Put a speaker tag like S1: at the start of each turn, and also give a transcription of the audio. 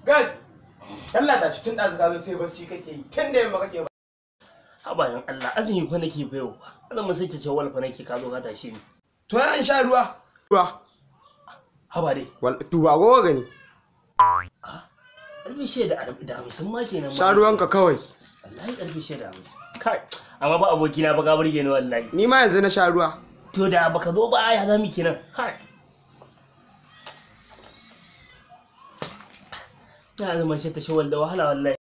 S1: Gas. Allah tashi tun ɗazu ka zo sai bacci kake yi tun da yamma kake ba.
S2: Haba dan Allah, azumi fa nake fa yau. Azumin sai ta ce wal fa nake ka zo ka tashi ni.
S1: To ya an sha ruwa. Ruwa.
S2: Haba dai.
S1: Wal duba gogo gani.
S2: Karfe 6:50 ma kenan.
S1: Sha ruwanka kawai.
S2: Wallahi karfe 6:50. Kai, amma ba abokina ba ka burge ni wallahi.
S1: Ni ma yanzu na sha ruwa.
S2: To da baka zo ba ya zamu kenan. Hai. Na azumin shi ta shawal da wahala wallahi.